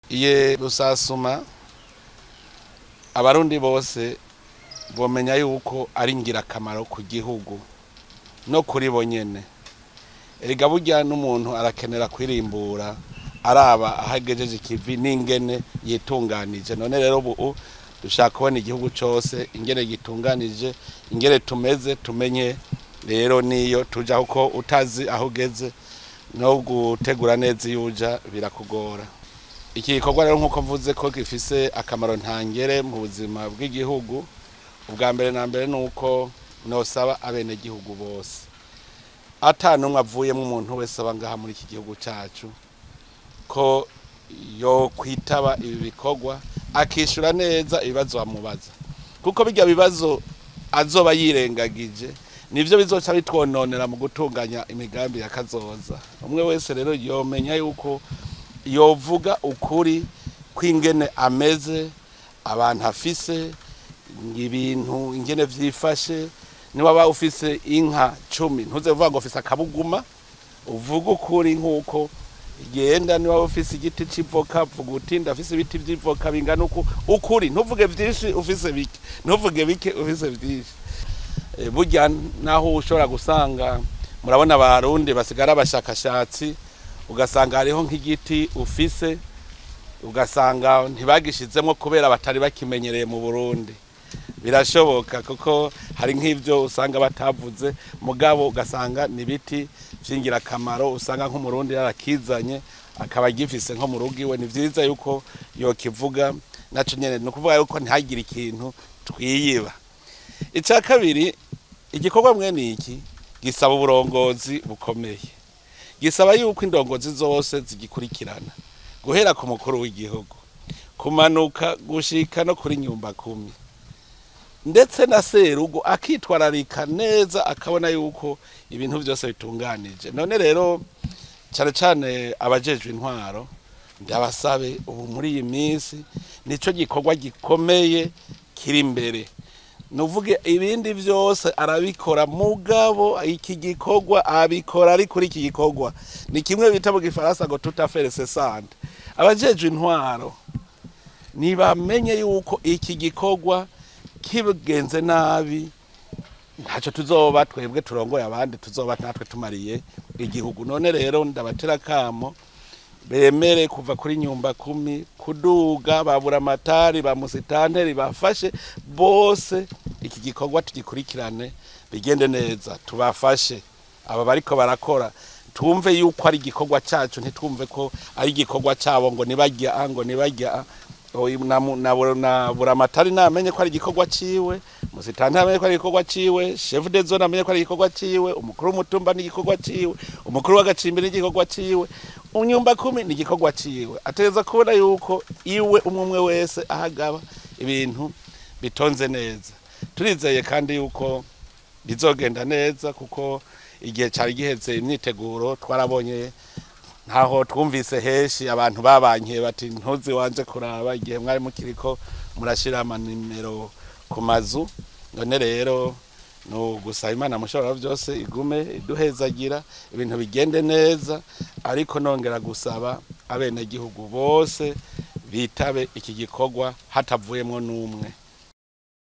Iye rusasuma abarundi bose bomenya yuko ari ingirakamaro ku gihugu no kuri bo nyene. Erega burya n'umuntu arakenera kwirimbura araba aho agejeje ikivi n'ingene yitunganije. None rero ubu dushaka kubona igihugu cose ingene gitunganije, ingene tumeze, tumenye rero niyo tuja, kuko utazi aho ugeze no gutegura neza iyo uja birakugora. Iki gikorwa rero nk'uko mvuze ko gifise akamaro ntangere mu buzima bw'igihugu, ubwa mbere na mbere nuko nosaba abenegihugu bose, ata n'umwe avuyemo, umuntu wese aba ngaha muri iki gihugu cacu, ko yo kwitaba ibi bikorwa akishura neza ibibazo bamubaza, kuko bijya bibazo azoba yirengagije nivyo bizoca bitwononera mu gutunganya imigambi ya kazoza. Umwe wese rero yomenya yuko yovuga ukuri kw'ingene ameze, abantu afise, ibintu ingene vyifashe. Niwaba ufise inka 10 ntuze uvuga ngo ufise akabuguma, uvuga ukuri nk'uko igenda. Niwaba ufise igiti c'ivoka, vuga uti ndafise ibiti vy'ivoka bingana uku, ukuri. Ntuvuge vyinshi ufise bike, ntuvuge bike ufise vyinshi. Burya naho ushobora gusanga, murabona abarundi basigara abashakashatsi, ugasanga hariho nk'igiti ufise ugasanga ntibagishizemwo kubera batari bakimenyereye mu Burundi. Birashoboka, kuko hari nk'ivyo usanga batavuze, mugabo ugasanga ni ibiti vy'ingirakamaro, usanga nk'umurundi yarakizanye akaba agifise nko mu rugo iwe. Ni vyiza yuko yokivuga naco nyene, ni ukuvuga yuko ntihagire ikintu twiyiba. Ica kabiri, igikorwa mwene iki gisaba uburongozi bukomeye, gisaba yuko indongozi zose zigikurikirana, guhera ku mukuru w'igihugu kumanuka gushika no kuri nyumba kumi, ndetse na serugo akitwararika neza akabona yuko ibintu byose bitunganije. None rero cyane cyane abajejwe intwaro ndabasabe, ubu muri iyi minsi nico gikorwa gikomeye kiri imbere. Nuvuge ibindi byose arabikora, mugabo iki gikorwa abikora ari kuri iki gikorwa. Ni kimwe bita mu gifaransa ngo tout à fait cessante. Abajejwe intwaro nibamenye yuko iki gikorwa kigenze nabi ntacyo tuzoba twebwe turongoye abandi, tuzoba natwe tumariye igihugu. None rero ndabatera kamo bemere kuva kuri nyumba kumi kuduga, babura amatari ba musitanteri bafashe bose iki gikorwa tugikurikirane bigende neza, tubafashe aba bariko barakora, twumve yuko ari igikorwa cacu, ntitwumve ko ari igikorwa cabo ngo nibajya ngo nibajya. Na buramatari namenye ko ari igikorwa ciwe, musitanteri amenye ko ari igikorwa ciwe, chef de zone amenye ko ari igikorwa ciwe, umukuru w'umutumba ni igikorwa ciwe, umukuru w'agacimbi ni igikorwa ciwe, unyumba kumi ni igikorwa ciwe. Ategereza kubona yuko iwe umwe umwe wese ahagaba ibintu bitonze neza. Turizeye kandi yuko bizogenda neza, kuko igihe cari giheze imyiteguro twarabonye ntaho twumvise heshi abantu babankiye bati ntuzi wanje kuraba igihe mwari mukiriko murashira amanimero ku mazu. None rero no gusaba Imana mushobora byose igume iduhezagira ibintu bigende neza, ariko nongera gusaba abenegihugu bose bitabe iki gikorwa hatavuyemwo n'umwe.